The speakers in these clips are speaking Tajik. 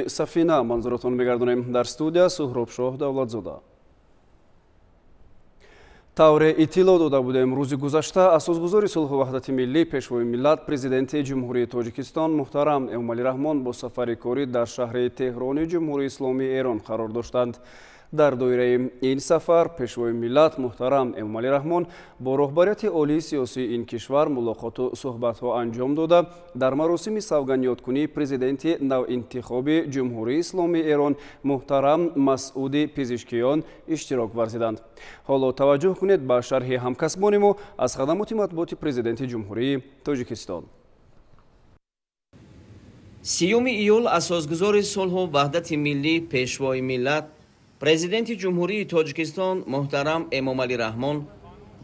Сафина манзуротон мегардонем. Дар студия Суҳробшоҳ Давлатзода. Тавре иттилоъ дода будем, рӯзи гузашта асосгузори сулҳу ваҳдати миллӣ, пешвои миллат, Президенти Ҷумҳурии Тоҷикистон муҳтарам Эмомалӣ Раҳмон бо сафари корӣ дар шаҳри Теҳрони Ҷумҳурии Исломии Эрон қарор доштанд. Дар доираи ин сафар пешвои миллат муҳтарам Эмомалӣ Раҳмон бо роҳбарияти олии сиёсии ин кишвар мулоқоту суҳбатҳо анҷом дода, дар маросими савгандёдкунии президенти навинтихоби Ҷумҳурии Исломии Эрон муҳтарам Масъуди Пизишкиён иштирок варзиданд. Ҳоло таваҷҷӯҳ кунед ба шарҳи ҳамкасбони мо аз хадамоти матбуоти Президенти Ҷумҳурии Тоҷикистон. 30 июл асосгузори сулҳу ваҳдати миллӣ, пешвои миллат, Президенти Ҷумҳурии Тоҷикистон муҳтарам Эмомалӣ Раҳмон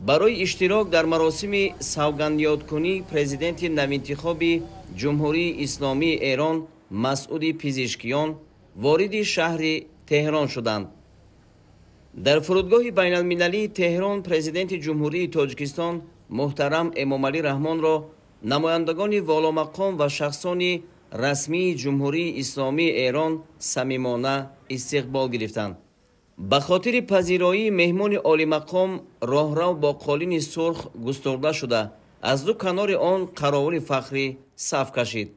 барои иштирок дар маросими савгандёдкунии президенти навинтихоби Ҷумҳурии Исломии Эрон Масъуди Пизишкиён вориди шаҳри Теҳрон шуданд. Дар фурудгоҳи байналмилалии Теҳрон Президенти Ҷумҳурии Тоҷикистон муҳтарам Эмомалӣ Раҳмонро намояндагони воломақом ва шахсони расмии Ҷумҳурии Исломии Эрон самимона истиқбол гирифтанд. Ба хотири пазироии меҳмони олимақом роҳрав бо қолини сурх густурда шуда, аз ду канори он қаровули фахрӣ саф кашид.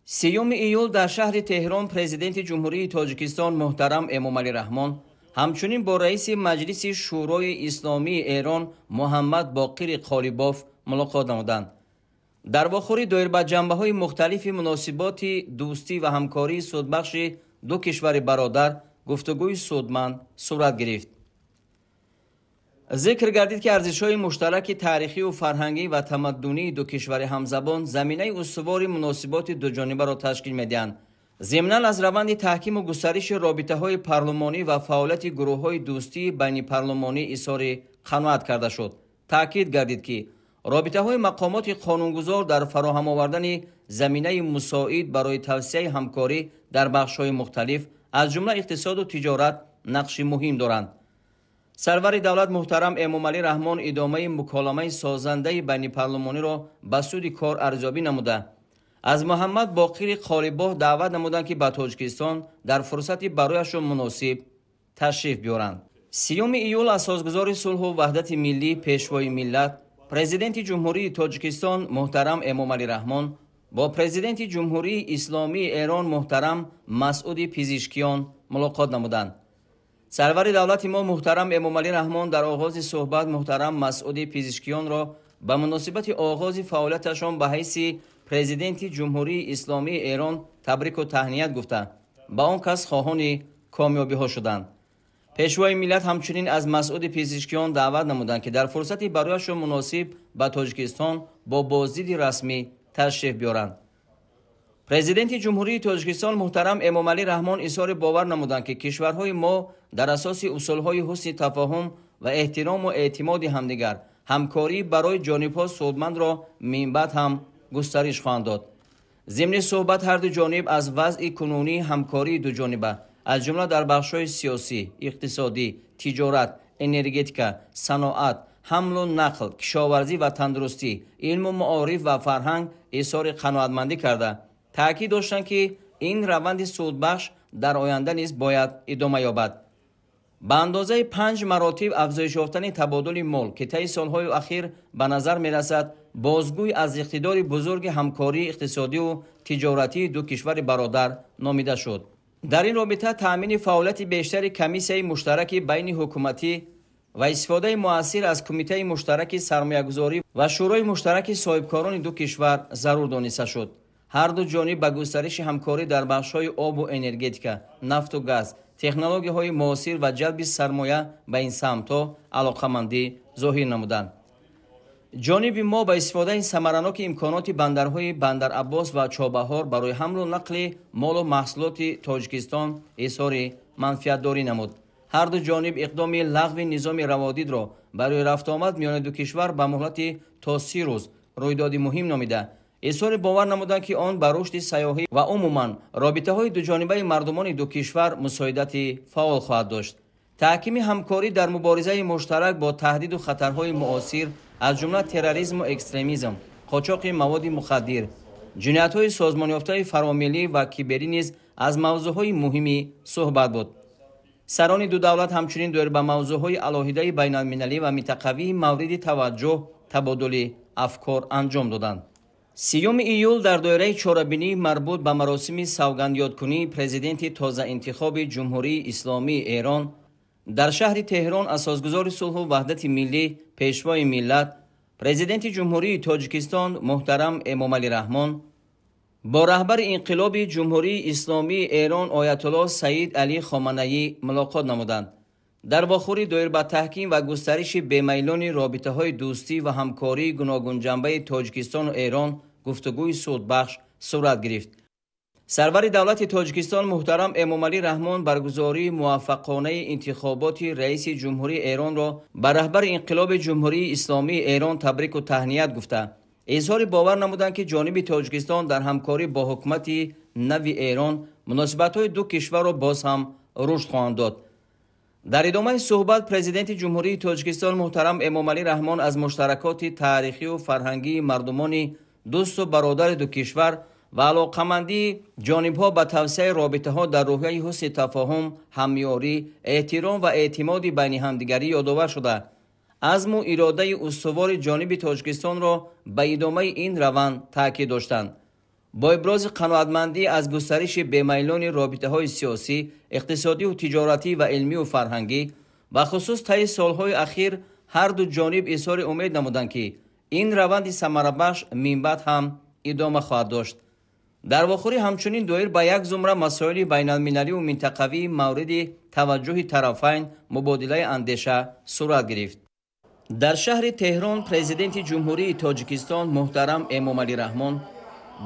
30 июл дар шаҳри Теҳрон Президенти Ҷумҳурии Тоҷикистон муҳтарам Эмомалӣ Раҳмон ҳамчунин бо раиси Маҷлиси Шӯрои Исломии Эрон Муҳаммад Боқири Қолибоф мулоқот намуданд. Дар вохӯрӣ доир ба ҷанбаҳои мухталифи муносиботи дӯстӣ ва ҳамкории судбахши ду кишвари бародар гуфтугӯи судманд сурат гирифт. Зикр гардид, ки арзишҳои муштараки таърихию фарҳангӣ ва тамаддунии ду кишвари ҳамзабон заминаи устувори муносиботи дуҷонибаро ташкил медиҳанд. Зимнан аз раванди таҳкиму густариши робитаҳои парлумонӣ ва фаъолияти гурӯҳҳои дӯстии байнипарлумонӣ изҳори қаноат карда шуд. Таъкид гардид, ки робитаҳои мақомоти қонунгузор дар фароҳам овардани заминаи мусоид барои тавсияи ҳамкорӣ дар бахшҳои мухталиф, аз ҷумла иқтисоду тиҷорат, нақши муҳим доранд. Сарвари давлат муҳтарам Эмомалӣ Раҳмон идомаи муколамаи созандаи байнипарлумониро ба суди кор арзёбӣ намуда, аз Муҳаммад Боқири Қолибоф даъват намуданд, ки ба Тоҷикистон дар фурсати барояшон муносиб ташриф биёранд. 30 июл асосгузори сулҳу ваҳдати миллӣ, пешвои миллат, Президенти Ҷумҳурии Тоҷикистон муҳтарам Эмомалӣ Раҳмон бо Президенти Ҷумҳурии Исломии Эрон муҳтарам Масъуди Пизишкиён мулоқот намуданд. Сарвари давлати мо муҳтарам Эмомалӣ Раҳмон дар оғози суҳбат муҳтарам Масъуди Пизишкиёнро ба муносибати оғози фаъолияташон ба ҳайси Президенти Ҷумҳурии Исломии Эрон табрику таҳният гуфта, ба он кас хоҳони комёбиҳо шуданд. Пешвои миллат ҳамчунин аз Масъуди Пизишкиён даъват намуданд, ки дар фурсати барояшон муносиб ба Тоҷикистон бо боздиди расмӣ ташриф биёранд. Президенти Ҷумҳурии Тоҷикистон муҳтарам Эмомалӣ Раҳмон изҳори бовар намуданд, ки кишварҳои мо дар асоси усулҳои ҳусни тафоҳум ва эҳтирому эътимоди ҳамдигар ҳамкорӣ барои ҷонибҳо судмандро минбаъд ҳам густариш хоҳанд дод. Зимни суҳбат ҳарду ҷониб аз вазъи кунунии ҳамкории дуҷониба, аз ҷумла дар бахшҳои сиёсӣ, иқтисодӣ, тиҷорат, энергетика, саноат, ҳамлу нақл, кишоварзӣ ва тандурустӣ, илму маориф ва фарҳанг изҳори қаноатмандӣ карда, таъкид доштанд, ки ин раванди судбахш дар оянда низ бояд идома ёбад. Ба андозаи 5 маротиб афзоиш ёфтани табодули мол, ки таи солҳои ахир ба назар мерасад, бозгӯй аз иқтидори бузурги ҳамкории иқтисодиву тиҷоратии ду кишвари бародар номида шуд. Дар ин робита таъмини фаъолияти бештари комиссияи муштараки байни ҳукуматӣ ва истифодаи муассир аз кумитаи муштараки сармоягузорӣ ва шӯрои муштараки соҳибкорони ду кишвар зарур дониста шуд. Ҳар ду ҷониб ба густариши ҳамкорӣ дар бахшҳои обу энергетика, нафту газ, технологияҳои муосир ва ҷалби сармоя ба ин самтҳо алоқамандӣ зоҳир намуданд. Ҷониби мо ба истифодаи самараноки имконоти бандарҳои Бандар-Аббос ва Чобаҳор барои ҳамлу нақли молу маҳсулоти Тоҷикистон изҳори манфиатдорӣ намуд. Ҳар ду ҷониб иқдоми лағви низоми раводидро барои рафтуомад миёни ду кишвар ба муҳлати то 30 рӯз рӯйдоди муҳим номида, изҳори бовар намуданд, ки он ба рушди сайёҳӣ ва умуман робитаҳои дуҷонибаи мардумони ду кишвар мусоидати фаъол хоҳад дошт. Таҳкими ҳамкорӣ дар муборизаи муштарак бо таҳдиду хатарҳои муосир, аз ҷумла терроризму экстремизм, қочоқи маводи мухаддир, Ҷиноятҳои созмонёфтаи фаромиллӣ ва киберӣ низ аз мавзӯъҳои муҳими суҳбат буд. Сарони ду давлат ҳамчунин доир ба мавзӯъҳои алоҳидаи байналмилалӣ ва минтақавии мавриди таваҷҷӯҳ табодули афкор анҷом доданд. 30 июл дар доираи чорабинии марбут ба маросими савгандёдкунии президенти тозаинтихоби Ҷумҳурии Исломии Эрон дар шаҳри Теҳрон асосгузори сулҳу ваҳдати миллӣ, пешвои миллат, президенти Ҷумҳурии Тоҷикистон муҳтарам Эмомалӣ Раҳмон бо раҳбари инқилоби Ҷумҳурии Исломии Эрон Оятуллоҳ Саид Алӣ Хоманаӣ мулоқот намуданд. Дар вохӯрӣ доир ба таҳким ва густариши бемайлони робитаҳои дӯстӣ ва ҳамкории гуногунҷанбаи Тоҷикистону Эрон гуфтугӯи судбахш сурат гирифт. Сарвари давлати Тоҷикистон муҳтарам Эмомалӣ Раҳмон баргузории муваффақонаи интихоботи раиси Ҷумҳурии Эронро ба раҳбари инқилоби Ҷумҳурии Исломии Эрон табрику таҳният гуфта, изҳори бовар намуданд, ки ҷониби Тоҷикистон дар ҳамкорӣ бо ҳукумати нави Эрон муносибатҳои ду кишварро боз ҳам рушд хоҳанд дод. Дар идомаи суҳбат президенти Ҷумҳурии Тоҷикистон муҳтарам Эмомалӣ Раҳмон аз муштаракоти таърихию фарҳангии мардумони дӯсту бародари ду кишвар ва алоқамандии ҷонибҳо ба тавсияи робитаҳо дар рӯҳияи ҳусни тафоҳум, ҳамёрӣ, эҳтиром ва эътимоди байни ҳамдигарӣ ёдовар шуда, азму иродаи устувори ҷониби Тоҷикистонро ба идомаи ин раванд таъкид доштанд. Бо ибрози қаноатмандӣ аз густариши бемайлони робитаҳои сиёсӣ, иқтисодию тиҷоратӣ ва илмию фарҳангӣ, бахусус таи солҳои ахир ҳар ду ҷониб изҳори умед намуданд, ки ин раванди самарабахш минбаъд ҳам идома хоҳад дошт. Дар вохӯрӣ ҳамчунин доир ба як зумра масоили байналмилалию минтақавии мавриди таваҷҷӯҳи тарафайн мубодилаи андеша сурат гирифт. Дар шаҳри Теҳрон президенти Ҷумҳурии Тоҷикистон муҳтарам Эмомалӣ Раҳмон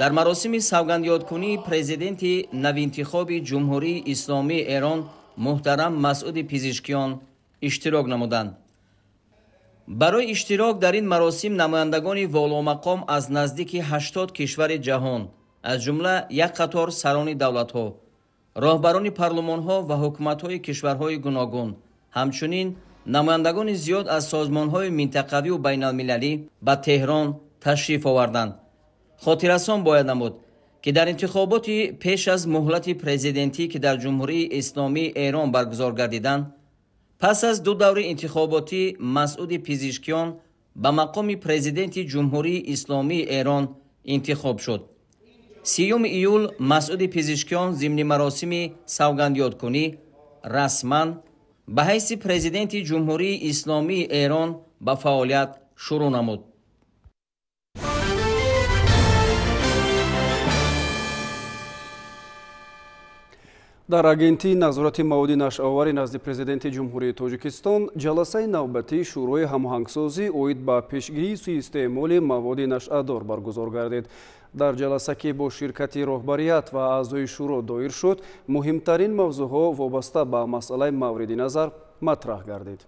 дар маросими савгандёдкунии президенти навинтихоби Ҷумҳурии Исломии Эрон муҳтарам Масъуди Пизишкиён иштирок намуданд. Барои иштирок дар ин маросим намояндагони воломақом аз наздики 80 кишвари ҷаҳон, аз ҷумла як қатор сарони давлатҳо, роҳбарони парлумонҳо ва ҳукуматҳои кишварҳои гуногун, ҳамчунин намояндагони зиёд аз созмонҳои минтақавию байналмилалӣ ба Теҳрон ташриф оварданд. Хотиррасон бояд намуд, ки дар интихоботи пеш аз муҳлати президентӣ, ки дар Ҷумҳурии Исломии Эрон баргузор гардиданд, пас аз ду даври интихоботӣ Масъуди Пизишкиён ба мақоми президенти Ҷумҳурии Исломии Эрон интихоб шуд. 30 июл Масъуди Пизишкиён зимни маросими савгандёдкунӣ расман ба ҳайси президенти Ҷумҳурии Исломии Эрон ба фаъолият шурӯъ намуд. Дар Агентии назорати маводи нашъаоварӣ назди президенти Ҷумҳурии Тоҷикистон ҷаласаи навбатии Шӯрои ҳамоҳангсозӣ оид ба пешгирии суистеъмоли маводи нашъадор баргузор гардид. Дар ҷаласа, ки бо ширкати роҳбарият ва аъзои шӯро доир шуд, муҳимтарин мавзӯъҳо вобаста ба масъалаи мавриди назар матраҳ гардид.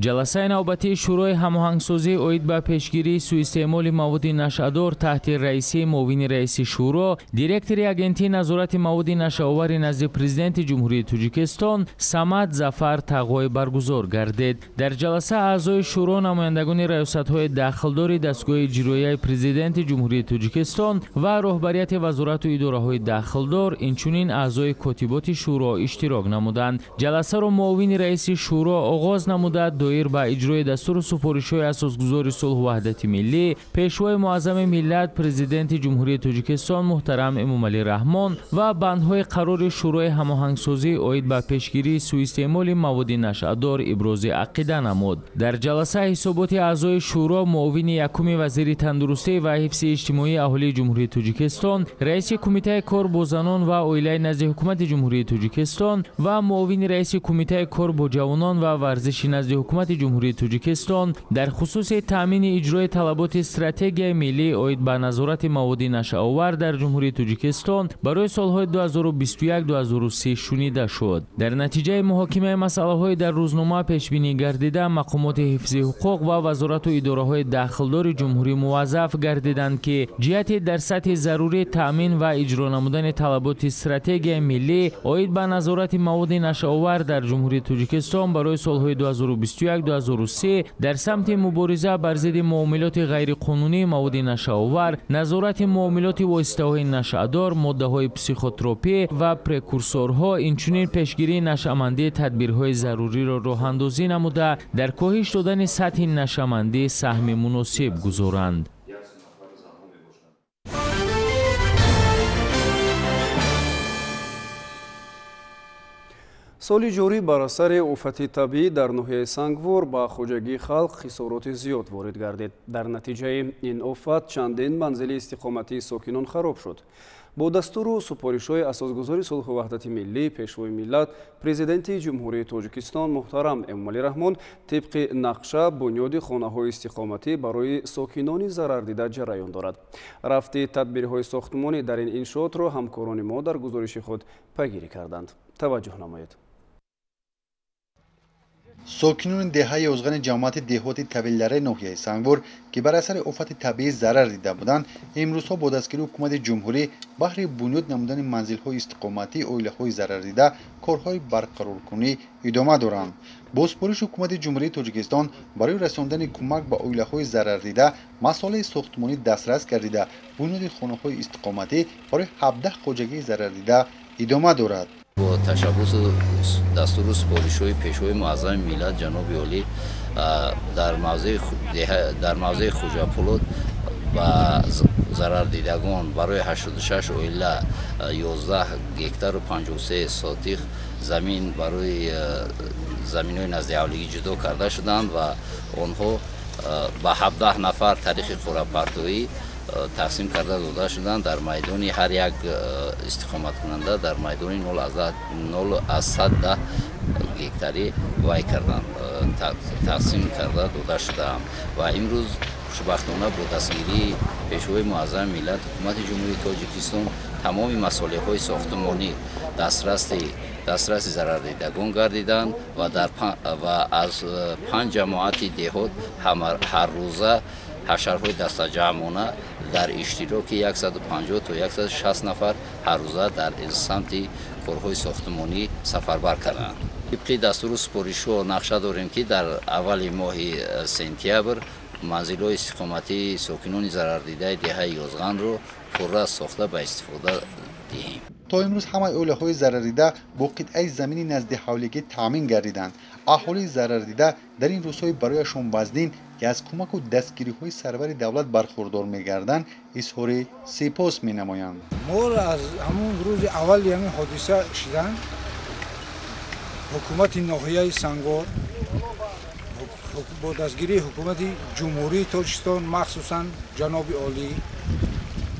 Ҷаласаи навбатии Шӯрои ҳамоҳангсозӣ оид ба пешгирии суистеъмоли маводи нашъадор таҳти раисии муовини раиси шӯро, директори Агентии назорати маводи нашъаовари назди президенти Ҷумҳурии Тоҷикистон Самад Зафар Тағой баргузор гардид. Дар ҷаласа аъзои шӯро, намояндагони раёсатҳои дахлдори дастгоҳи иҷроияи президенти Ҷумҳурии Тоҷикистон ва роҳбарияти вазорату идораҳои дахлдор, инчунин аъзои котиботи шӯро иштирок намуданд. Ҷаласаро муовини раиси шӯро оғоз намуда, доир ба иҷрои дастуру супоришҳои асосгузори сулҳу ваҳдати миллӣ, пешвои муаззами миллат, президенти Ҷумҳурии Тоҷикистон муҳтарам Эмомалӣ Раҳмон ва бандҳои қарори Шӯрои ҳамоҳангсозӣ оид ба пешгирии суистеъмоли маводи нашъадор ибрози ақида намуд. Дар ҷаласа ҳисоботи аъзои шӯро, муовини якуми вазири тандурустӣ ва ҳифзи иҷтимоии аҳолии Ҷумҳурии Тоҷикистон, раиси Кумитаи кор бо занон ва оилаи назди Ҳукумати Ҷумҳурии Тоҷикистон ва муовини раиси Кумитаи кор бо ҷавонон ва варзиши назди Ҳукумати Ҷумҳурии Тоҷикистон дар хусуси таъмини иҷрои талаботи стратегияи миллӣ оид ба назорати маводи нашъаовар дар Ҷумҳурии Тоҷикистон барои солҳои 2021-2030 шунида шуд. Дар натиҷаи муҳокимаи масъалаҳои дар рӯзнома пешбинӣ гардида, мақомоти ҳифзи ҳуқуқ ва вазорату идораҳои дахлдори ҷумҳурӣ муваззаф гардиданд, ки ҷиҳати дар сатҳи зарурӣ таъмин ва иҷро намудани талаботи стратегияи миллӣ оид ба назорати маводи нашъаовар дар Ҷумҳурии Тоҷикистон барои солҳои 2021 2021-2003 дар самти мубориза бар зидди муомилоти ғайриқонунии маводи нашъаовар, назорати муомилоти воситаҳои нашъадор, моддаҳои психотропӣ ва прекурсорҳо, инчунин пешгирии нашъамандӣ тадбирҳои заруриро роҳандозӣ намуда, дар коҳиш додани сатҳи нашъамандӣ саҳми муносиб гузоранд. Соли ҷорӣ бар асари офати табиӣ дар ноҳияи Сангвор ба хоҷагии халқ хисороти зиёд ворид гардид. Дар натиҷаи ин офат чандин манзили истиқоматии сокинон хароб шуд. Бо дастуру супоришҳои асосгузори сулҳу ваҳдати миллӣ, пешвои миллат, президенти Ҷумҳурии Тоҷикистон муҳтарам Эмомалӣ Раҳмон тибқи нақша бунёди хонаҳои истиқоматӣ барои сокинони зарардида ҷараён дорад. Рафти тадбирҳои сохтмонӣ дар ин иншоотро ҳамкорони мо дар гузориши худ пайгирӣ карданд. Таваҷҷӯҳ намоед. Сокинони деҳаи Ёзғани ҷамоати деҳоти Тавиллараи ноҳияи Сангвор, ки бар асари офати табиӣ зарар дида буданд, имрӯзҳо бо дастгирии ҳукумати ҷумҳурӣ баҳри бунёд намудани манзилҳои истиқоматии оилаҳои зарардида корҳои барқароркунӣ идома доранд. Бо супориши ҳукумати Ҷумҳурии Тоҷикистон барои расондани кӯмак ба оилаҳои зарардида масолаи сохтмонӣ дастрас гардида, бунёди хонаҳои истиқоматӣ барои 17 хоҷагии зарардида идома дорад. Бо ташаббусу дастуру супоришҳои пешвои муаззами миллат ҷаноби олӣ дар мавзеи Хуҷапулод ба зарардидагон барои 86 оила 11 гектару 53 сотих замин барои заминҳои наздиҳавлигӣ ҷудо карда шуданд ва онҳо ба 17 нафар тариқи қуръапартоӣ тақсим карда дода шуданд. Дар майдони ҳар як истиқоматкунанда дар майдони 0,1 гектарӣ вай карданд, тақсим карда дода шудаанд ва имрӯз хушбахтона бо дастгирии пешвои муаззами миллат ҳукумати Ҷумҳурии Тоҷикистон тамоми масолеҳҳои сохтмонӣ дастраси зарардидагон гардиданд ва аз 5 ҷамоати деҳот ҳаррӯза ҳашарҳои дастаҷамъона дар иштироки 150 то 160 нафар ҳаррӯза дар самти корҳои сохтмонӣ сафарбар карданд. Тибқи дастуру супоришҳо нақша дорем, ки дар аввали моҳи сентябр манзилҳои истиқоматии сокинони зарардидаи деҳаи Ёзғанро пурра сохта ба истифода диҳем. То имрӯз ҳамаи оилаҳои зарардида бо қитъаи замини наздиҳавлигӣ таъмин гардиданд. Аҳолии зарардида дар ин рӯзҳои барояшон вазнин, ки аз кӯмаку дастгириҳои сарвари давлат бархурдор мегарданд, изҳори сипос менамоянд. Моро аз ҳамон рӯзи аввали ҳамин ҳодиса шидан ҳукумати ноҳияи Сангвор бо дастгирии ҳукумати Ҷумҳурии Тоҷикистон, махсусан ҷаноби олӣ,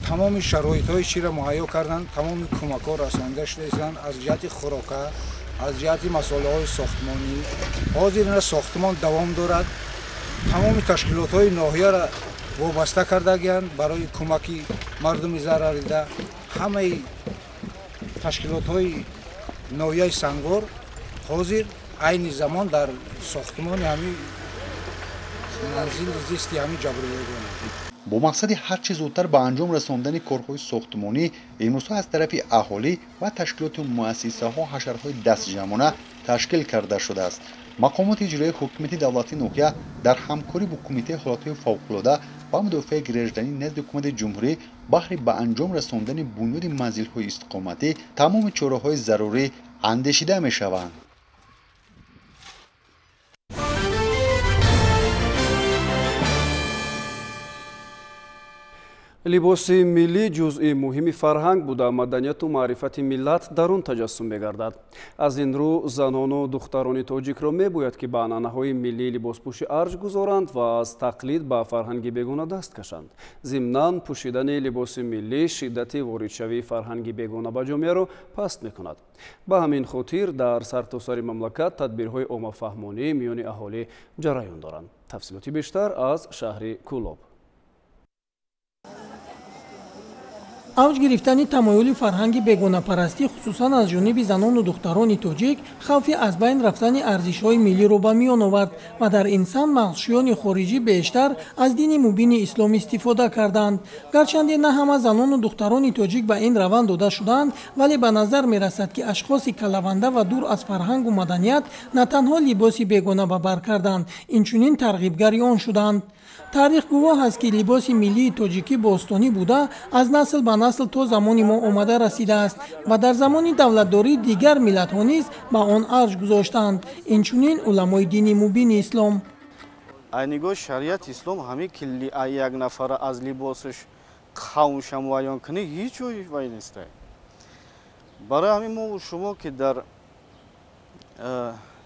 тамоми шароитҳои чиро муҳайё карданд, тамоми кӯмакҳо расонида шудаистанд аз ҷиҳати хӯрока, аз ҷиҳати масолаҳои сохтмонӣ. Ҳозир ина сохтмон давом дорад. Тамоми ташкилотҳои ноҳияро вобаста кардагианд барои кӯмаки мардуми зарардида. Ҳамаи ташкилотҳои ноҳияи Сангвор ҳозир айни замон дар сохтмони ҳамин манзили зисти ҳамин ҷабрдидагон. Бо мақсади ҳар чӣ зудтар ба анҷом расондани корҳои сохтмонӣ имрӯзҳо аз тарафи аҳолӣ ва ташкилоту муассисаҳо ҳашарҳои дастҷамъона ташкил карда шудааст. Мақомоти иҷроии ҳукумати давлатии ноҳия дар ҳамкорӣ бо кумитаи ҳолатҳои фавқулода ва мудофиаи гражданӣ назди ҳукумати ҷумҳурӣ баҳри ба анҷом расондани бунёди манзилҳои истиқоматӣ тамоми чораҳои зарурӣ андешида мешаванд. Либоси миллӣ ҷузъи муҳими фарҳанг буда, маданияту маърифати миллат дар он таҷассум мегардад. Аз ин рӯ занону духтарони тоҷикро мебояд, ки ба анъанаҳои миллии либоспӯшӣ арҷ гузоранд ва аз тақлид ба фарҳанги бегона даст кашанд. Зимнан пӯшидани либоси миллӣ шиддати воридшавии фарҳанги бегона ба ҷомеаро паст мекунад. Ба ҳамин хотир дар сартосари мамлакат тадбирҳои оммафаҳмонӣ миёни аҳолӣ ҷараён доранд. Тафсилоти бештар аз шаҳри Кӯлоб. Авҷ гирифтани тамоюли фарҳанги бегонапарастӣ, хусусан аз ҷониби занону духтарони тоҷик, хавфи аз байн рафтани арзишҳои миллиро ба миён овард ва дар ин самт мағзшӯёни хориҷӣ бештар аз дини мубини ислом истифода карданд. Гарчанде на ҳама занону духтарони тоҷик ба ин раванд дода шудаанд, вале ба назар мерасад, ки ашхоси калаванда ва дур аз фарҳангу маданият на танҳо либоси бегона ба бар карданд, инчунин тарғибгари он шуданд. Таърих гувоҳ аст, ки либоси миллии тоҷикӣ бостонӣ буда, аз насл ба насл то замони мо омада расидааст ва дар замони давлатдории дигар миллатҳо низ ба он арҷ гузоштаанд, инчунин уламои дини мубини ислом. Ай нигоҳи шариати ислом, ҳамин ки як нафара аз либосаш қавмша муайян кунӣ, ҳеҷ ҷой вай нестай. Барои ҳамин мо шумо, ки дар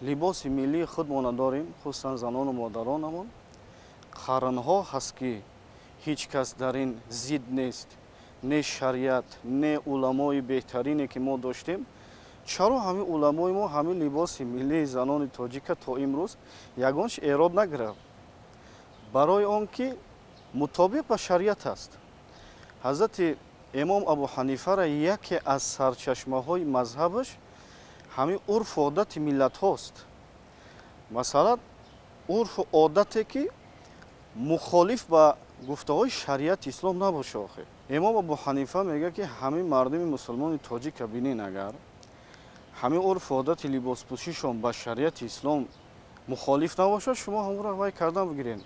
либоси миллии худмона дорем, хусусан занону модаронамон, қарнҳо ҳаст, ки ҳеҷ кас дар ин зид нест, не шариат, не уламои беҳтарине, ки мо доштем. Чаро ҳамин уламои мо ҳамин либоси миллии занони тоҷика то имрӯз ягон чи эрод нагирифт? Барои он ки мутобиқ ба шариат аст. Ҳазрати имом Абу Ҳанифара яке аз сарчашмаҳои мазҳабаш ҳамин урфу одати миллатҳост. Масалан, урфу одате, ки мухолиф ба гуфтаҳои шариати ислом набоша. Охир имом Абу Ҳанифа мегӯяд, ки ҳамин мардуми мусулмони тоҷика бинен, агар ҳамин урфу одати либоспӯшишон ба шариати ислом мухолиф набошад, шумо ҳамонро вай кардан бигирен.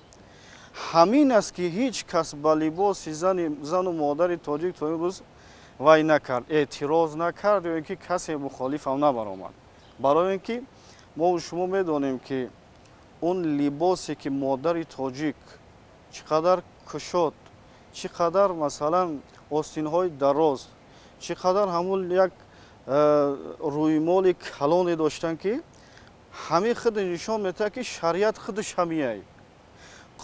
Ҳамин аст, ки ҳеҷ кас ба либоси зану модари тоҷик то имрӯз вай накард, эътироз накард ё ин ки касе мухолифам набаромад. Барои ин ки мо шумо медонем, ки он либосе, ки модари тоҷик чӣ қадар кушод, чӣ қадар, масалан, остинҳои дароз, чӣ қадар ҳамун як рӯймоли калоне доштанд, ки ҳамин худ нишон медиҳад, ки шариат худаш ҳамияй,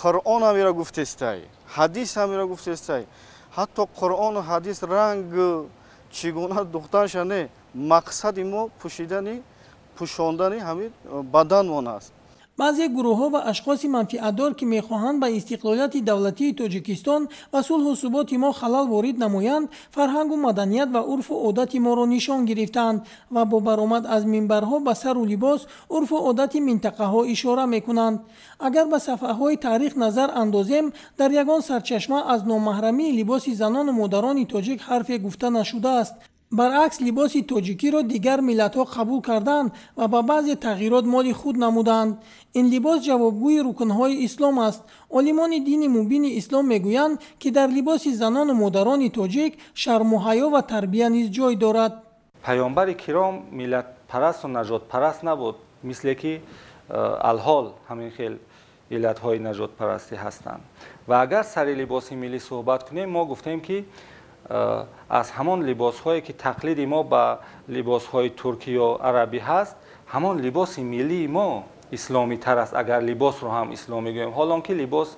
Қуръон ҳамира гуфтестай, ҳадис ҳамира гуфтестай. Ҳатто Қуръону ҳадис ранг чӣ гуна духтанша не, мақсади мо пӯшидани, пӯшондани ҳамин баданмон аст. Баъзе гурӯҳҳо ва ашхоси манфиатдор, ки мехоҳанд ба истиқлолияти давлатии Тоҷикистон ва сулҳу суботи мо халал ворид намоянд, фарҳангу маданият ва урфу одати моро нишон гирифтаанд ва бо баромад аз минбарҳо ба сару либос, урфу одати минтақаҳо ишора мекунанд. Агар ба сафҳаҳои таърих назар андозем, дар ягон сарчашма аз номаҳрамии либоси занону модарони тоҷик ҳарфе гуфта нашудааст. Баръакс, либоси тоҷикиро дигар миллатҳо қабул карданд ва ба баъзе тағйирот моли худ намуданд. Ин либос ҷавобгӯи рукнҳои ислом аст. Олимони дини мубини ислом мегӯянд, ки дар либоси занону модарони тоҷик шарму ҳаё ва тарбия низ ҷой дорад. Паёмбари киром миллатпарасту нажодпараст набуд, мисле ки алҳол ҳамин хел иллатҳои нажодпарастӣ ҳастанд. Ва агар сари либоси миллӣ суҳбат кунем, мо гуфтем, ки аз ҳамон либосҳое, ки тақлиди мо ба либосҳои туркӣ ё арабӣ ҳаст, ҳамон либоси миллии мо исломитар аст, агар либосро ҳам исломӣ гӯем. Ҳолон ки либос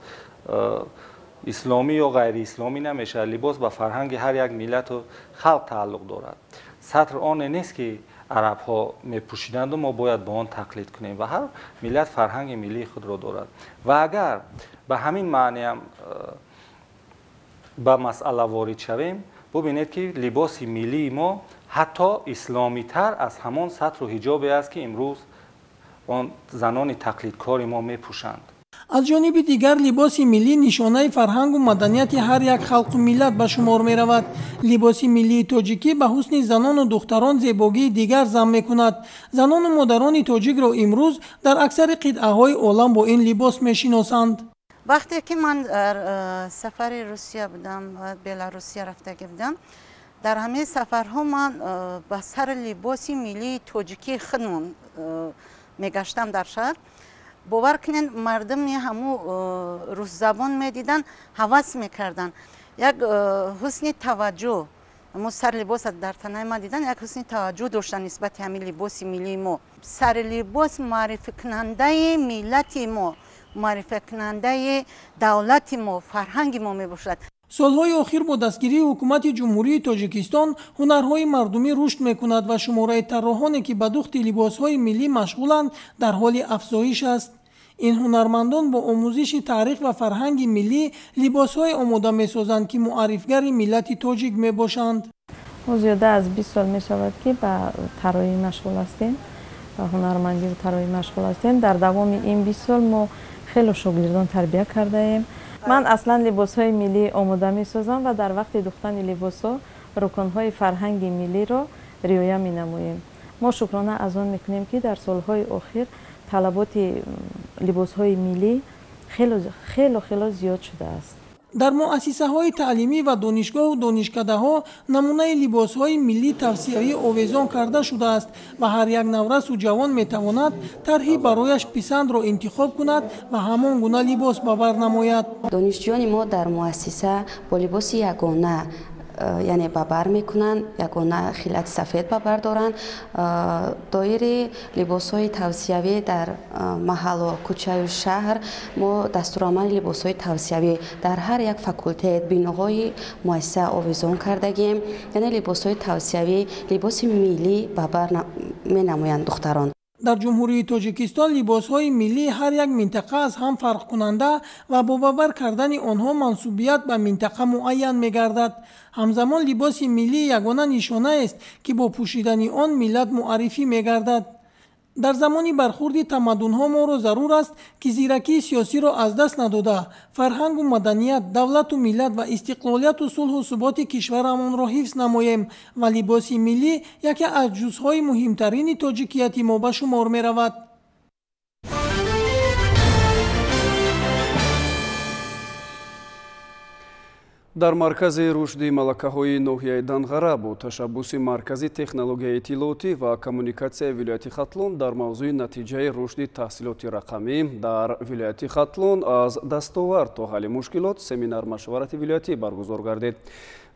исломӣ ё ғайриисломӣ намешавад, либос ба фарҳанги ҳар як миллату халқ тааллуқ дорад. Сатр оне нест, ки арабҳо мепӯшиданду мо бояд ба он тақлид кунем, ва ҳар миллат фарҳанги миллии худро дорад. Ва агар ба ҳамин маъниам ба масъала ворид шавем, бубинед, ки либоси миллии мо ҳатто исломитар аз ҳамон сатру ҳиҷобе аст, ки имрӯз он занони тақлидкори мо мепӯшанд. Аз ҷониби дигар, либоси миллӣ нишонаи фарҳангу маданияти ҳар як халқу миллат ба шумор меравад. Либоси миллии тоҷикӣ ба ҳусни занону духтарон зебогии дигар зам мекунад. Занону модарони тоҷикро имрӯз дар аксари қитъаҳои олам бо ин либос мешиносанд. Вақте ки ман дар сафари Русия будам, Беларусия рафтагӣ будам, дар ҳамаи сафарҳо ман ба сари либоси миллии тоҷикии худмон мегаштам дар шаҳр. Бовар кунед, мардуми ҳаму русзабон медиданд, ҳавас мекарданд. Як ҳусни таваҷҷӯҳ, ҳамун сари либоса дар танаи ман дидан, як ҳусни таваҷҷӯҳ доштанд нисбати ҳамин либоси миллии мо. Сари либос муаррификунандаи миллати мо, муаррификунандаи давлати мо, фарҳанги мо мебошад. Солҳои охир бо дастгирии ҳукумати Ҷумҳурии Тоҷикистон ҳунарҳои мардумӣ рушд мекунад ва шумораи тарроҳоне, ки ба духти либосҳои миллӣ машғуланд, дар ҳоли афзоиш аст. Ин ҳунармандон бо омӯзиши таърих ва фарҳанги миллӣ либосҳое омода месозанд, ки муаррифгари миллати тоҷик мебошанд. Мо зиёда аз 20 сол мешавад, ки ба тарроҳӣ машғул ҳастем, ба ҳунармандиву тарроҳӣ машғул ҳастем. Дар давоми ин 20 сол мо хеле шогирдон тарбия кардаем. Ман аслан либосҳои миллӣ омода месозам ва дар вақти духтани либосҳо рукнҳои фарҳанги миллиро риоя менамоем. Мо шукрона аз он мекунем, ки дар солҳои охир талаботи либосҳои миллӣ хело хело зиёд шудааст. Дар муассисаҳои таълимӣ ва донишгоҳу донишкадаҳо намунаи либосҳои миллӣ тавсиявӣ овезон карда шудааст ва ҳар як наврасу ҷавон метавонад тарҳи барояш писандро интихоб кунад ва ҳамон гуна либос ба бар намояд. Донишҷӯёни мо дар муассиса бо либоси ягона, яъне ба бар мекунанд, ягона хилати сафед ба бар доранд. Доири либосҳои тавсиявӣ дар маҳаллу кӯчаю шаҳр мо дастурамали либосҳои тавсиявӣ дар ҳар як факултет, биноҳои муассиса овезон кардагем. Яъне либосҳои тавсиявӣ, либоси миллӣ ба бар менамоянд духтарон. Дар Ҷумҳурии Тоҷикистон либосҳои миллии ҳар як минтақа аз ҳам фарқкунанда ва бо ба бар кардани онҳо мансубият ба минтақа муайян мегардад. Ҳамзамон либоси миллӣ ягона нишонаест, ки бо пӯшидани он миллат муаррифӣ мегардад. Дар замони бархурди тамаддунҳо моро зарур аст, ки зиракии сиёсиро аз даст надода, фарҳангу маданият, давлату миллат ва истиқлолияту сулҳу суботи кишварамонро ҳифз намоем ва либоси миллӣ яке аз ҷузъҳои муҳимтарини тоҷикияти мо ба шумор меравад. Дар маркази рушди малакаҳои ноҳияи Данғара бо ташаббуси Маркази технологияи иттилоотӣ ва коммуникатсияи вилояти Хатлон дар мавзӯи натиҷаи рушди таҳсилоти рақамӣ дар вилояти Хатлон аз дастовард то ҳалли мушкилот семинар-машварати вилоятӣ баргузор гардид.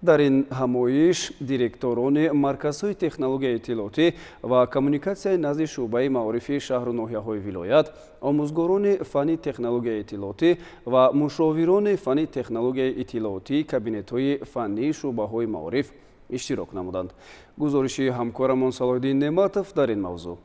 Дар ин ҳамоиш директорони марказҳои технологияи иттилоотӣ ва коммуникатсияи назди шӯъбаи маорифи шаҳру ноҳияҳои вилоят, омӯзгорони фанни технологияи иттилоотӣ ва мушовирони фанни технологияи иттилоотӣ кабинетҳои фаннии шӯъбаҳои маориф иштирок намуданд. Гузориши ҳамкорамон Салоҳиддин Неъматов дар ин мавзӯъ.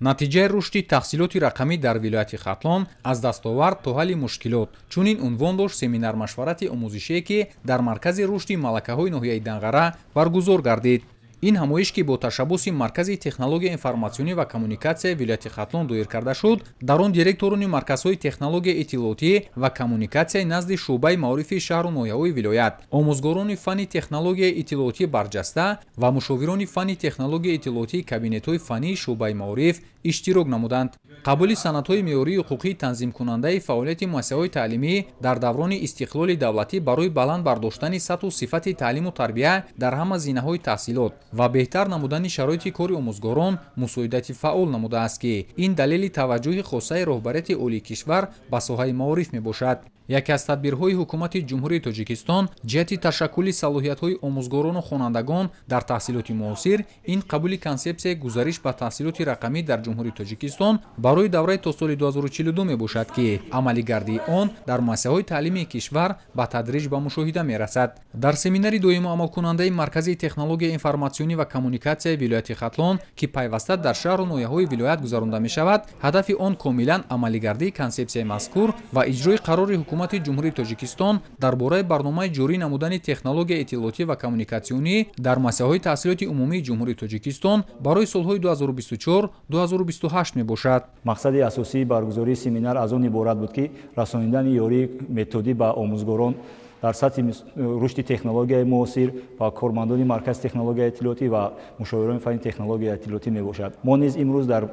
Натиҷаи рушди таҳсилоти рақамӣ дар вилояти Хатлон аз дастовард то ҳалли мушкилот чунин унвон дошт семинар-машварати омӯзишие, ки дар маркази рушди малакаҳои ноҳияи Данғара баргузор гардид. Ин ҳамоиш, ки бо ташаббуси Маркази технологияи информатсионӣ ва коммуникатсияи вилояти Хатлон доир карда шуд, дар он директорони марказҳои технологияи иттилоотӣ ва коммуникатсияи назди шӯъбаи маорифи шаҳру ноҳияҳои вилоят, омӯзгорони фанни технологияи иттилоотӣ барҷаста ва мушовирони фанни технологияи иттилоотии кабинетҳои фаннии шӯъбаи маориф иштирок намуданд. Қабули санадҳои меъёрии ҳуқуқии танзимкунандаи фаъолияти муассисаҳои таълимӣ дар даврони истиқлоли давлатӣ барои баланд бардоштани сатҳу сифати таълиму тарбия дар ҳама зинаҳои таҳсилот ва беҳтар намудани шароити кори омӯзгорон мусоидати фаъол намудааст, ки ин далели таваҷҷӯҳи хосаи роҳбарияти олии кишвар ба соҳаи маориф мебошад. Яке аз тадбирҳои ҳукумати Ҷумҳурии Тоҷикистон ҷиҳати ташаккули салоҳиятҳои омӯзгорону хонандагон дар таҳсилоти муосир ин қабули консепсияи гузариш ба таҳсилоти рақамӣ дар Ҷумҳурии Тоҷикистон барои давраи то соли 2042 мебошад, ки амалигардии он дар муассисаҳои таълимии кишвар ба тадриҷ ба мушоҳида мерасад. Дар семинари доимо амалкунандаи Маркази технологияи информатсионӣ ва коммуникатсияи вилояти Хатлон, ки пайваста дар шаҳру ноҳияҳои вилоят гузаронда мешавад, ҳадафи он комилан амалигардии консепсияи мазкур ва иҷрои қарори ҳукумати Ҷумҳурии Тоҷикистон дар бораи барномаи ҷорӣ намудани технологияи иттилоотӣ ва коммуникатсионӣ дар муассисаҳои таҳсилоти умумии Ҷумҳурии Тоҷикистон барои солҳои 2024-2028 мебошад. Мақсади асосии баргузории семинар аз он иборат буд, ки расонидани ёрии методӣ ба омӯзгорон дар сатҳи рушди технологияи муосир ва кормандони маркази технологияи иттилоотӣ ва мушовирони фанни технологияи иттилоотӣ мебошад. Мо низ имрӯз дар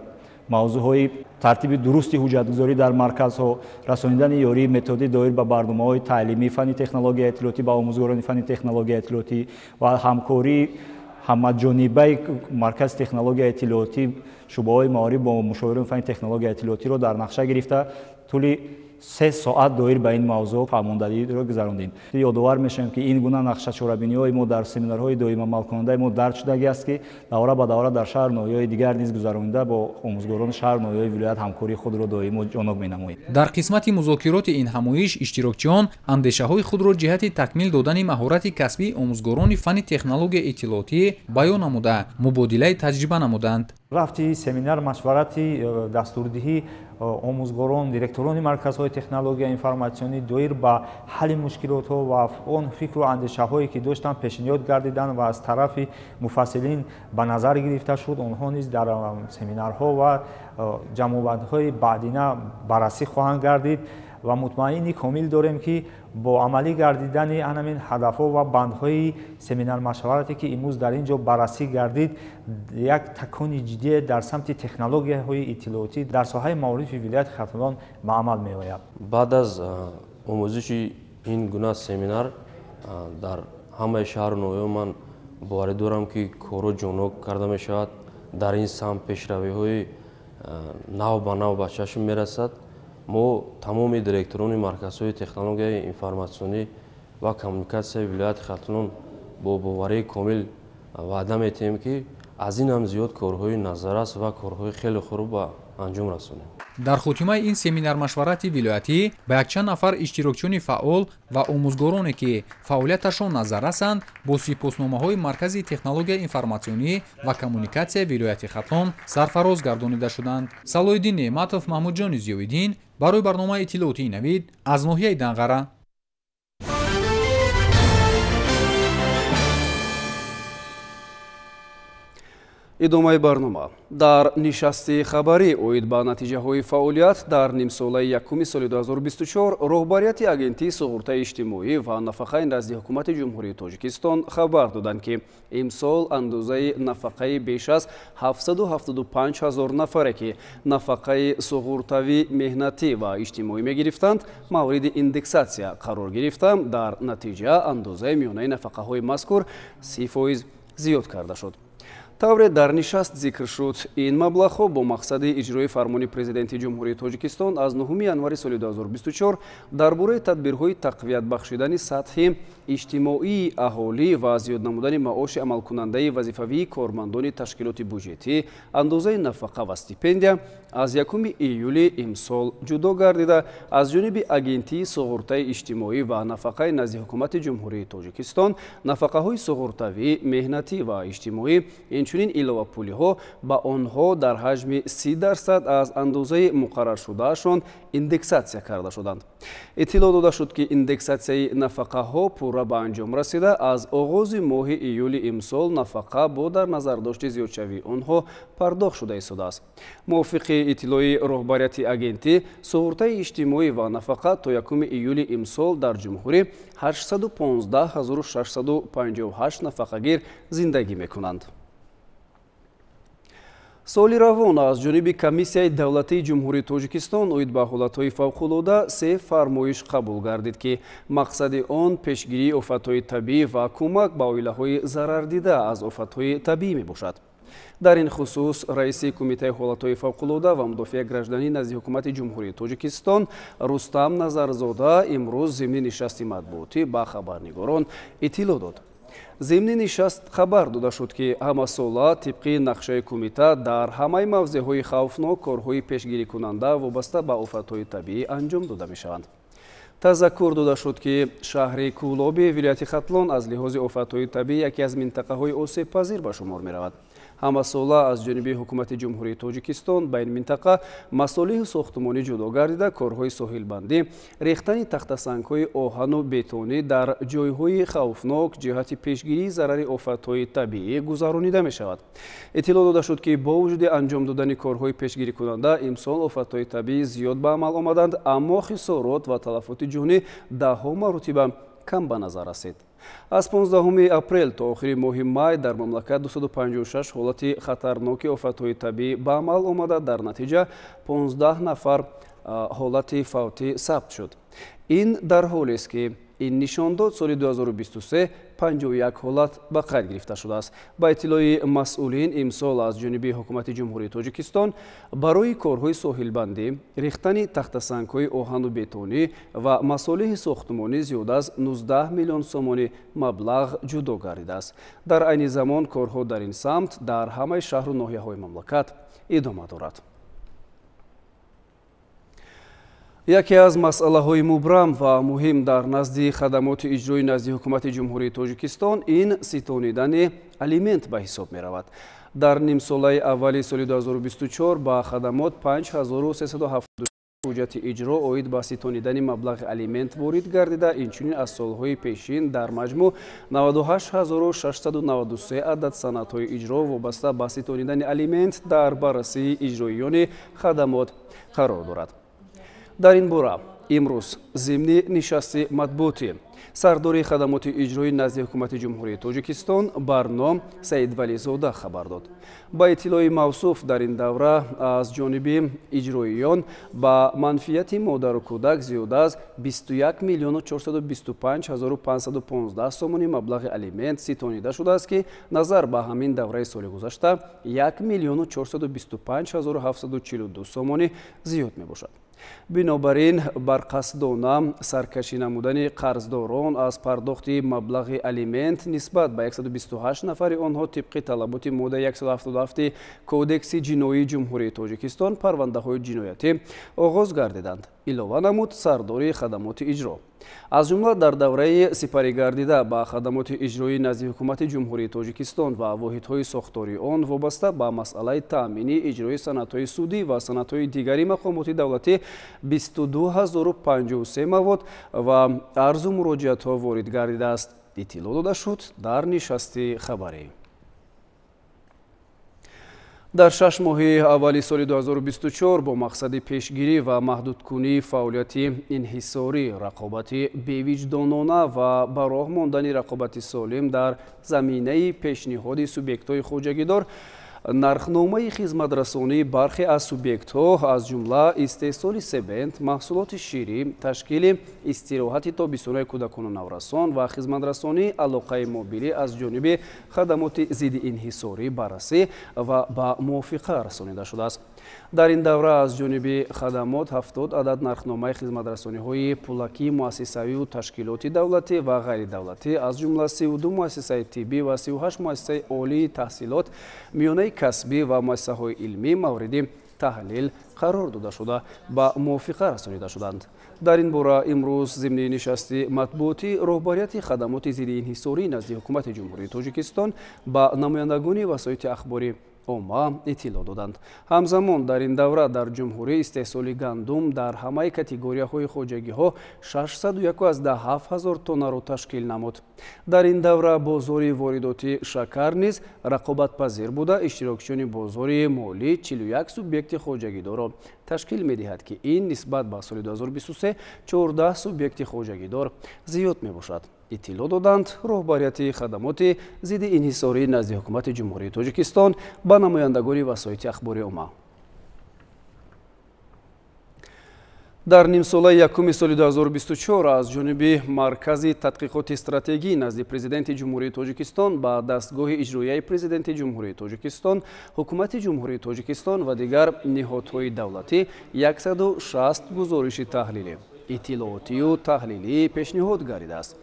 мавзӯъҳои тартиби дурусти ҳуҷҷатгузорӣ дар марказҳо, расонидани ёрии методӣ доир ба барномаҳои таълимии фанни технологияи иттилоотӣ ба омӯзгорони фанни технологияи иттилоотӣ ва ҳамкории ҳамаҷонибаи маркази технологияи иттилоотӣ, шӯъбаҳои маориф бо мушовирони фанни технологияи иттилоотиро дар нақша гирифта, тӯли 3 соат доир ба ин мавзӯъ фаҳмондадиро гузарондем. Ёдовар мешавем, ки ин гуна нақша чорабиниҳои мо дар семинарҳои доимамалкунандаи мо дарҷ шудагӣ аст, ки давра ба давра дар шаҳр ноҳияҳои дигар низ гузаронида бо омӯзгорони шаҳр ноҳияҳои вилоят ҳамкории худро доимо ҷоноб менамоем. Дар қисмати музокироти ин ҳамоиш иштирокчиён андешаҳои худро ҷиҳати такмил додани маҳорати касбии омӯзгорони фанни технологияи иттилоотӣ баён намуда, мубодилаи таҷриба намуданд. Рафти семинар машварати дастурдиҳӣ омӯзгорон, директорони марказҳои технологияи информатсионӣ доир ба ҳалли мушкилотҳо ва он фикру андешаҳое ки доштанд пешниҳод гардиданд ва аз тарафи муфассилин ба назар гирифта шуд. Онҳо низ дар семинарҳо ва ҷамъовардҳои баъдина баррасӣ хоҳанд гардид ва мутмаини комил дорем, ки бо амалӣ гардидани ҳамин ҳадафҳо ва бандҳои семинар-машварате ки имрӯз дар ин ҷо баррасӣ гардид, як такони ҷиддие дар самти технологияҳои иттилоотӣ дар соҳаи маорифи вилояти Хатлон ба амал меояд. Баъд аз омӯзиши ин гуна семинар дар ҳамаи шаҳру ноҳияҳо ман боварӣ дорам, ки корҳо ҷоннок карда мешавад. Дар ин самт пешравиҳои нав ба нав ба чашм мерасад. Мо тамоми директорони марказҳои технологияи информатсионӣ ва коммуникатсияи вилояти Хатлон бо боварии комил ваъда метиҳем, ки аз ин ҳам зиёд корҳои назаррас ва корҳои хеле хуб ба анҷом расонем. Дар хотимаи ин семинар-машварати вилоятӣ ба якчанд нафар иштирокчиёни фаъол ва омӯзгороне, ки фаъолияташон назаррасанд, бо сипосномаҳои Маркази технологияи информатсионӣ ва коммуникатсияи вилояти Хатлон сарфароз гардонида шуданд. Салоҳиддин Неъматов, Маҳмудҷони Зиёиддин барои барномаи иттилоотии Навид аз ноҳияи Данғара. Идомаи барнома. Дар нишасти хабарӣ оид ба натиҷаҳои фаъолият дар нимсолаи якуми соли 2024 роҳбарияти Агентии суғуртаи иҷтимоӣ ва нафақаи назди Ҳукумати Ҷумҳурии Тоҷикистон хабар доданд, ки имсол андозаи нафақаи беш аз 775 ҳазор нафаре, ки нафақаи суғуртавӣ, меҳнатӣ ва иҷтимоӣ мегирифтанд, мавриди индексатсия қарор гирифта. Дар натиҷа андозаи миёнаи нафақаҳои мазкур 30% зиёд карда шуд. Тавре дар нишаст зикр шуд, ин маблағҳо бо мақсади иҷрои фармони Президенти Ҷумҳурии Тоҷикистон аз 9 январи соли 2024 дар бораи тадбирҳои тақвият бахшидани сатҳи иҷтимоии аҳолӣ ва зиёд намудани маоши амалкунандаи вазифавии кормандони ташкилоти буҷетӣ, андозаи нафақа ва стипендия аз 1 июли имсол ҷудо гардида, аз ҷониби Агентии суғуртаи иҷтимоӣ ва нафақаи назди Ҳукумати Ҷумҳурии Тоҷикистон нафақаҳои суғуртавӣ, меҳнатӣ ва иҷтимоӣ, инчунин иловапулиҳо ба онҳо дар ҳаҷми 30% аз андозаи муқарраршудаашон индексатсия карда шуданд. Иттилоъ дода шуд, ки индексатсияи нафақаҳо пурра ба анҷом расида, аз оғози моҳи июли имсол нафақа бо дар назардошти зиёдшавии онҳо пардохт шуда истодааст. Мувофиқи иттилои роҳбарияти агентӣ, суғуртаи иҷтимоӣ ва нафақа то 1 июли имсол дар ҷумҳурӣ 815 658 нафақагир зиндагӣ мекунанд. Соли равон аз ҷониби Комиссияи давлатии Ҷумҳурии Тоҷикистон оид ба ҳолатҳои фавқулода 3 фармоиш қабул гардид, ки мақсади он пешгирии офатҳои табиӣ ва кӯмак ба оилаҳои зарардида аз офатҳои табиӣ мебошад. Дар ин хусус раиси Кумитаи ҳолатҳои фавқулода ва мудофиаи гражданӣ назди Ҳукумати Ҷумҳурии Тоҷикистон Рустам Назарзода имрӯз зимни нишасти матбуотӣ ба хабарнигорон иттилоъ дод. Зимни нишаст хабар дода шуд, ки ҳамасола тибқи нақшаи кумита дар ҳамаи мавзеъҳои хавфнок корҳои пешгирикунанда вобаста ба офатҳои табиӣ анҷом дода мешаванд. Тазаккур дода шуд, ки шаҳри Кӯлоби вилояти Хатлон аз лиҳози офатҳои табиӣ яке аз минтақаҳои осебпазир ба шумор меравад. Ҳамасола аз ҷониби Ҳукумати Ҷумҳурии Тоҷикистон ба ин минтақа масолиҳи сохтумонӣ ҷудо гардида, корҳои соҳилбандӣ, рехтани тахтасангҳои оҳану бетонӣ дар ҷойҳои хавфнок ҷиҳати пешгирии зарари офатҳои табиӣ гузаронида мешавад. Иттилоъ дода шуд, ки бо вуҷуди анҷом додани корҳои пешгирикунанда имсол офатҳои табиӣ зиёд ба амал омаданд, аммо хисорот ва талафоти ҷонӣ даҳҳо маротиба кам ба назар расид. Аз 15 апрел то охири моҳи май дар мамлакат 256 ҳолати хатарноки офатҳои табиӣ ба амал омада, дар натиҷа 15 нафар ҳолати фавтӣ сабт шуд. Ин дар ҳолест, ки Ин нишондод соли 2023 51 ҳолат ба қайд гирифта шудааст. Ба иттилои масъулин, имсол аз ҷониби ҳукумати Ҷумҳурии Тоҷикистон барои корҳои соҳилбандӣ, рехтани тахтасангҳои оҳану бетонӣ ва масолеҳи сохтмонӣ зиёд аз 19 миллион сомонӣ маблағ ҷудо гардидааст. Дар айни замон корҳо дар ин самт дар ҳамаи шаҳру ноҳияҳои мамлакат идома дорад. Яке аз масъалаҳои мубрам ва муҳим дар назди хадамоти иҷрои назди ҳукумати Ҷумҳурии Тоҷикистон ин ситонидани алимент ба ҳисоб меравад. Дар нимсолаи аввали соли 2024 ба хадамот 5376 ҳуҷҷати иҷро оид ба ситонидани маблағи алимент ворид гардида, инчунин аз солҳои пешин дар маҷмӯъ 98693 адад санадҳои иҷро вобаста ба ситонидани алимент дар баррасии иҷроиёни хадамот қарор дорад. Дар ин бора имрӯз зимни нишасти матбуотӣ сардори хадамоти иҷроӣ назди ҳукумати Ҷумҳурии Тоҷикистон Барно Саидвализода хабар дод. Ба иттилои мавсуф, дар ин давра аз ҷониби иҷроиён ба манфиати модару кӯдак зиёда аз 21 миллиону 425 ҳазору 515 сомонӣ маблағи алимент ситонида шудааст, ки назар ба ҳамин давраи соли гузашта 1 миллиону 425 ҳазору 742 сомонӣ зиёд мебошад. Бинобар ин, барқасдона саркашӣ намудани қарздорон аз пардохти маблағи алимент нисбат ба 128 нафари онҳо тибқи талаботи моддаи 177 Кодекси ҷиноии Ҷумҳурии Тоҷикистон парвандаҳои ҷиноятӣ оғоз гардиданд, илова намуд сардори хадамоти иҷро. Аз ҷумла дар давраи сипаригардида ба хадамоти иҷроӣ назди ҳукумати Ҷумҳурии Тоҷикистон ва воҳидҳои сохтории он вобаста ба масъалаи таъмини иҷрои санадҳои судӣ ва санадҳои дигари мақомоти давлатӣ 22053 мавод ва арзу муроҷиатҳо ворид гардидааст, иттилоъ дода шуд дар нишасти хабарӣ. Дар 6 моҳи аввали соли 2024 бо мақсади пешгирӣ ва маҳдудкунии фаъолияти инҳисорӣ, рақобати бевиҷдонона ва ба роҳ мондани рақобати солим дар заминаи пешниҳоди субъектҳои хоҷагидор, нархномаи хизматрасонии бархе аз субъектҳо, аз ҷумла истеҳсоли себент, маҳсулоти ширӣ, ташкили истироҳати тобистонаи кӯдакону наврасон ва хизматрасонии алоқаи мобилӣ аз ҷониби хадамоти зидди инҳисорӣ баррасӣ ва ба мувофиқа расонида шудааст. Дар ин давра аз ҷониби хадамот 70 адад нархномаи хизматрасониҳои пулакии муассисавию ташкилоти давлатӣ ва ғайридавлатӣ, аз ҷумла 32 муассисаи тиббӣ ва 38 муассисаи олии таҳсилот, миёнаи касбӣ ва муассисаҳои илмӣ мавриди таҳлил қарор дода шуда, ба мувофиқа расонида шуданд. Дар ин бора имрӯз зимни нишасти матбуотӣ роҳбарияти хадамоти зидди инҳисорӣ назди ҳукумати Ҷумҳурии Тоҷикистон ба намояндагони васоити ахбори омма иттилоъ доданд. Ҳамзамон дар ин давра дар ҷумҳурӣ истеҳсоли гандум дар ҳамаи категорияҳои хоҷагиҳо 601,7 ҳазор тоннаро ташкил намуд. Дар ин давра бозори воридоти шакар низ рақобатпазир буда, иштирокчиёни бозори молӣ 41 субъекти хоҷагидорро ташкил медиҳад, ки ин нисбат ба соли 2023 14 субъекти хоҷагидор зиёд мебошад, иттилоъ доданд роҳбарияти хадамоти зидди инҳисорӣ назди ҳукумати Ҷумҳурии Тоҷикистон ба намояндагони васоити ахбори омма. Дар нимсолаи якуми соли 2024 аз ҷониби Маркази тадқиқоти стратегӣ назди Президенти Ҷумҳурии Тоҷикистон ба дастгоҳи иҷроияи Президенти Ҷумҳурии Тоҷикистон, Ҳукумати Ҷумҳурии Тоҷикистон ва дигар ниҳодҳои давлатӣ 160 гузориши таҳлилӣ, иттилоотию таҳлилӣ пешниҳод гардидааст.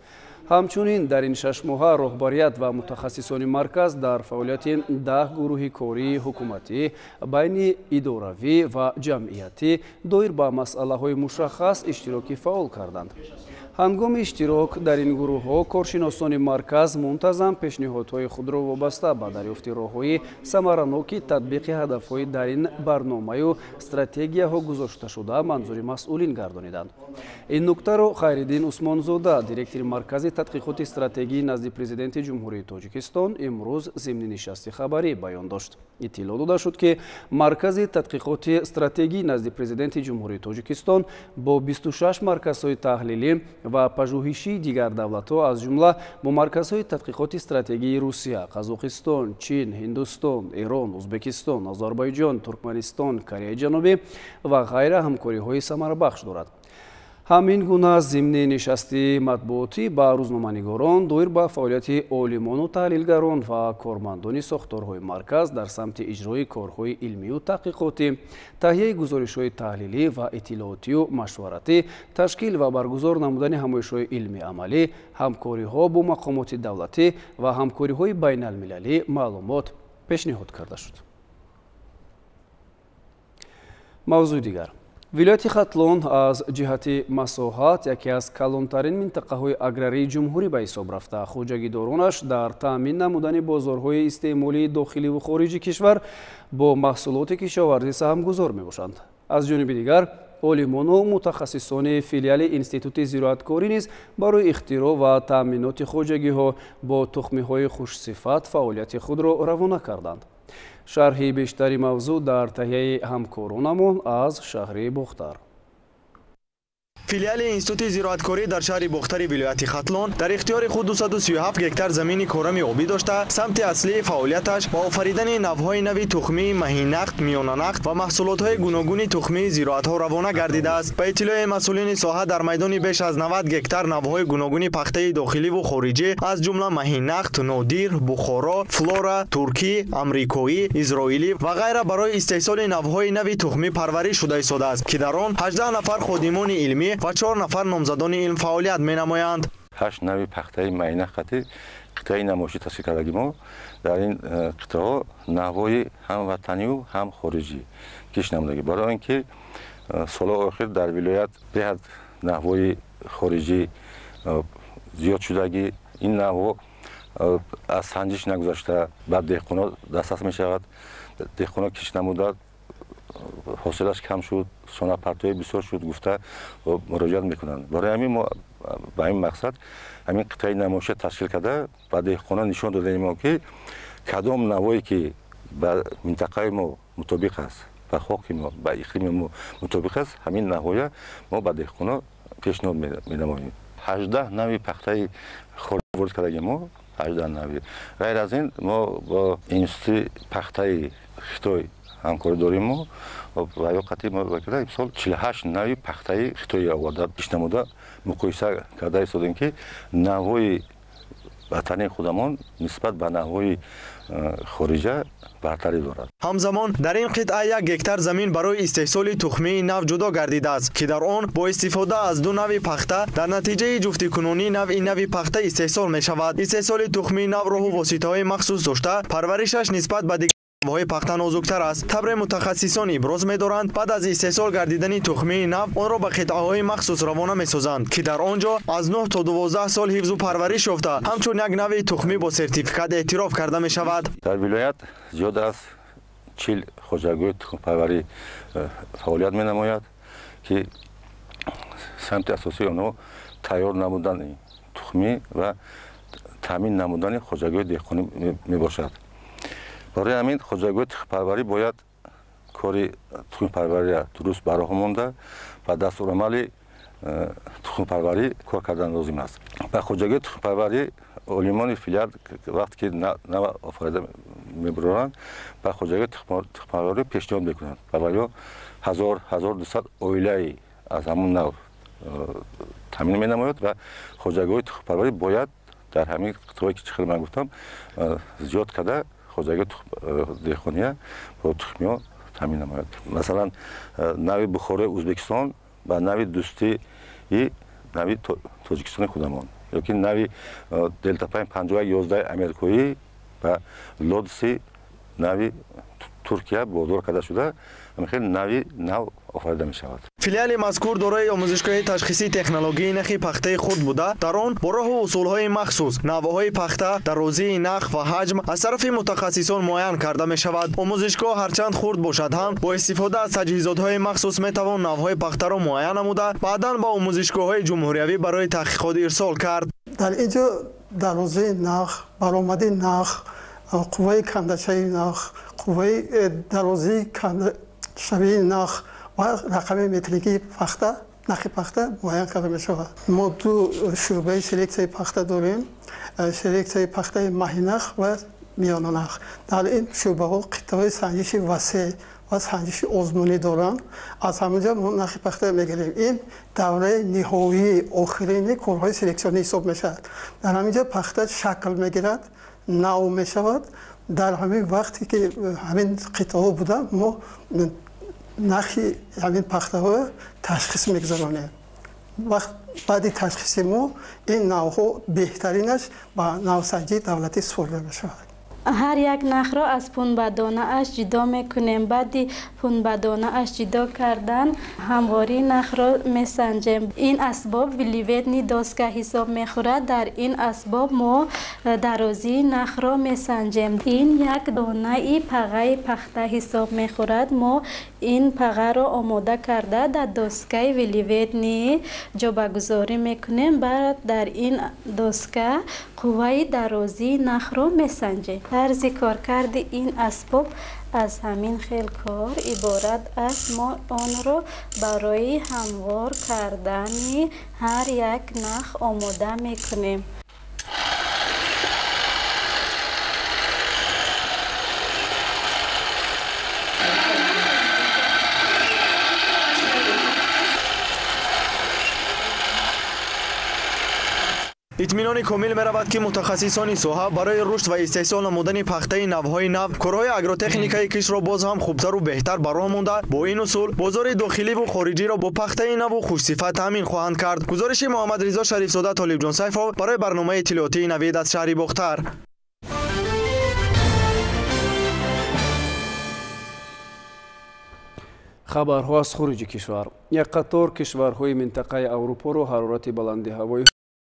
Ҳамчунин дар ин 6 моҳа роҳбарият ва мутахассисони марказ дар фаъолияти 10 гурӯҳи кории ҳукуматӣ, байни идоравӣ ва ҷамъиятӣ доир ба масъалаҳои мушаххас иштироки фаъол карданд. Ҳангоми иштирок дар ин гурӯҳҳо коршиносони марказ мунтазам пешниҳодҳои худро вобаста ба дарёфти роҳҳои самараноки татбиқи ҳадафҳои дар ин барномаю стратегияҳо гузошташуда манзури масъулин гардониданд. Ин нуктаро Хайриддин Усмонзода, директори Маркази тадқиқоти стратегии назди Президенти Ҷумҳурии Тоҷикистон, имрӯз зимни нишасти хабарӣ баён дошт. Иттилоъ дода шуд, ки Маркази тадқиқоти стратегии назди Президенти Ҷумҳурии Тоҷикистон бо 26 марказҳои таҳлилӣ ва пажӯҳишии дигар давлатҳо, аз ҷумла бо марказҳои тадқиқоти стратегии Русия, Қазоқистон, Чин, Ҳиндустон, Эрон, Ӯзбекистон, Озарбойҷон, Туркманистон, Кореяи Ҷанубӣ ва ғайра ҳамкориҳои самарабахш дорад. Ҳамин гуна зимни нишасти матбуотӣ ба рӯзноманигорон доир ба фаъолияти олимону таҳлилгарон ва кормандони сохторҳои марказ дар самти иҷрои корҳои илмию таҳқиқотӣ, таҳияи гузоришҳои таҳлилӣ ва иттилоотию машваратӣ, ташкил ва баргузор намудани ҳамоишҳои илмӣ-амалӣ, ҳамкориҳо бо мақомоти давлатӣ ва ҳамкориҳои байналмилалӣ маълумот пешниҳод карда шуд. Мавзӯи дигар. Вилояти Хатлон аз ҷиҳати масоҳат яке аз калонтарин минтақаҳои аграрии ҷумҳурӣ ба ҳисоб рафта. Хоҷагидоронаш дар таъмин намудани бозорҳои истеъмолии дохиливу хориҷи кишвар бо маҳсулоти кишоварзӣ саҳмгузор мебошанд. Аз ҷониби дигар, олимону мутахассисони филиали Институти зироаткорӣ низ барои ихтироъ ва таъминоти хоҷагиҳо бо тухмиҳои хушсифат фаъолияти худро равона карданд. Шарҳи бештари мавзӯъ дар таҳияи ҳамкоронамон аз шаҳри Бохтар. Филиали Институти зироаткорӣ дар шаҳри Бохтари вилояти Хатлон дар ихтиёри худ 237 гектар замини корами обӣ дошта, самти аслии фаъолияташ ба офаридани навъҳои нави тухмии маҳиннахт, миёнанахт ва маҳсулотҳои гуногуни тухмии зироатҳо равона гардидааст. Ба иттилои масъулини соҳа, дар майдони беш аз 90 гектар навъҳои гуногуни пахтаи дохиливу хориҷӣ, аз ҷумла маҳиннахт, нодир, бухоро, флора, туркӣ, амрикоӣ, изроилӣ ва ғайра барои истеҳсоли навъҳои нави тухмӣ парвариш шуда истодааст, ки дар он 18 нафар ходимони илмӣ ва 4 нафар номзадони илм фаъолият менамоянд. 8 нави пахтаи майнахати қитъаи намоишӣ ташкил кардагӣ мо. Дар ин қитъаҳо навъҳои ҳам ватаниву ҳам хориҷӣ кишт намудагӣ. Барои он ки солҳои охир дар вилоят беҳад навъҳои хориҷӣ зиёд шудагӣ, ин навъҳо аз санҷиш нагузашта ба деҳқонҳо дастрас мешавад. Деҳқонҳо кишт намуда, ҳосилаш кам шуд, сонапартои бисёр шуд гуфта муроҷиат мекунанд. Барои ҳамин мо ба ҳамин мақсад ҳамин қитъаи намоишия ташкил карда ба деҳқонон нишон додаем мо, ки кадом навъое ки ба минтақаи мо мутобиқ аст, ба хоки мо, ба иқлими мо мутобиқ аст, ҳамин навъоя мо ба деҳқонон пешниҳод менамоем. 18 нави пахтаи хориҷ ворид кардагим мо, 18 нави. Ғайр аз ин мо бо институти пахтаи Хитой ҳамкорӣ дорем мо ва ё қатъи мо имсол 48 нави пахтаи Хитои оварда кишт намуда муқоиса карда истодем, ки навъҳои ватании худамон нисбат ба навъҳои хориҷа бартарӣ дорад. Ҳамзамон дар ин қитъа 1 гектар замин барои истеҳсоли тухмии нав ҷудо гардидааст, ки дар он бо истифода аз 2 нави пахта дар натиҷаи ҷуфтикунонӣ навъи нави пахта истеҳсол мешавад. Истеҳсоли тухмии нав роҳу воситаҳои махсус дошта, парваришаш нисбат ба дигар навъҳои пахта нозуктар аст. Тавре мутахассисон иброз медоранд, баъд аз истеҳсол гардидани тухмии нав онро ба қитъаҳои махсус равона месозанд, ки дар он ҷо аз 9 то 12 сол ҳифзу парвариш ёфта, ҳамчун як нави тухмӣ бо сертификат эътироф карда мешавад. Дар вилоят зиёд аз 40 хоҷагиҳои тухмпарварӣ фаъолият менамояд, ки самти асосии онҳо тайёр намудани тухмӣ ва таъмин намудани хоҷагиҳои деҳқонӣ мебошад. Барои ҳамин хоҷагиҳои тухмпарварӣ бояд кори тухмпарвариро дуруст ба роҳ монда ба дастурамали тухмпарварӣ кор кардан лозим аст. Ба хоҷагиҳои тухмпарварӣ олимони филиал вақте ки нав офарида мебароранд, ба хоҷагиҳои тухмпарварӣ пешниҳод мекунанд ва ё 1000-1200 оилаи аз ҳамон нав таъмин менамояд ва хоҷагиҳои тухмпарварӣ бояд дар ҳамин қитъаҳое ки чӣ хел ман гуфтам зиёд карда хоҷагии деҳқония бо тухмиҳо таъмин намояд. Масалан, нави Бухорои Ӯзбекистон ба нави Дӯстии нави Тоҷикистони худамон, ёки нави Делта 5111 америкоӣ ба Лодси нави Туркия бордор карда шуда, ҳамин нави нав офарида мешавад. Филиали мазкур дорои омӯзишгоҳи ташхисии технологияи нахи пахтаи хурд буда, дар он бо роҳу усулҳои махсус навъҳои пахта, дарозии нах ва ҳаҷм аз тарафи мутахассисон муайян карда мешавад. Омӯзишгоҳ ҳарчанд хурд бошад ҳам, бо истифода аз таҷҳизотҳои махсус метавон навъҳои пахтаро муайян намуда, баъдан ба омӯзишгоҳҳои ҷумҳуриявӣ барои таҳқиқот ирсол кард. Дар ин ҷо дарозии нах, баромади нах, қувваи кандашавии нах, қувваи дарозии кандашавии нах ва рақами метрикии пахта, нахи пахта муайян карда мешавад. Мо ду шӯъбаи селексияи пахта дорем: селексияи пахтаи маҳинах ва миёнанах. Дар ин шӯъбаҳо қитъаҳои санҷиши васеъ ва санҷиши озмунӣ доранд. Аз ҳаминҷо мо нахи пахта мегирем. Ин давраи ниҳоии охирини корҳои селексионӣ ҳисоб мешавад. Дар ҳаминҷо пахта шакл мегирад, нав мешавад. Дар ҳамин вақте ки ҳамин қитъаҳо буда, мо нахи ҳамин пахтаҳо ташхис мегузаронем. Вақт баъди ташхиси мо ин навҳо беҳтаринаш ба навсанҷии давлатӣ супорида мешавад. Ҳар як нахро аз пунбадонааш ҷудо мекунем. Баъди пунбадонааш ҷудо кардан ҳамвории нахро месанҷем. Ин асбоб виливетни доска ҳисоб мехӯрад. Дар ин асбоб мо дарозии нахро месанҷем. Ин як донаи пағаи пахта ҳисоб мехӯрад. Мо ин пағаро омода карда дар доскаи виливетни ҷобагузорӣ мекунем. Баъд дар ин доска қувваи дарозии нахро месанҷем. Тарзи коркарди ин асбоб аз ҳамин хел кор иборат аст. Мо онро барои ҳамвор кардани ҳар як нах омода мекунем. Итминони комил меравад, ки мутахассисони соҳа барои рушд ва истеҳсол намудани пахтаи навҳои нав корҳои агротехникаи киштро боз ҳам хубтару беҳтар ба роҳ монда, бо ин усул бозори дохиливу хориҷиро бо пахтаи наву хушсифат таъмин хоҳанд кард. Гузориши Муҳаммадризо Шарифзода, Толибҷон Сайфов барои барномаи иттилоотии Навид аз шаҳри Бохтар. Хабарҳо аз хориҷи кишвар. Як қатор кишварҳои минтақаи Аврупоро ҳарорати баланди ҳавои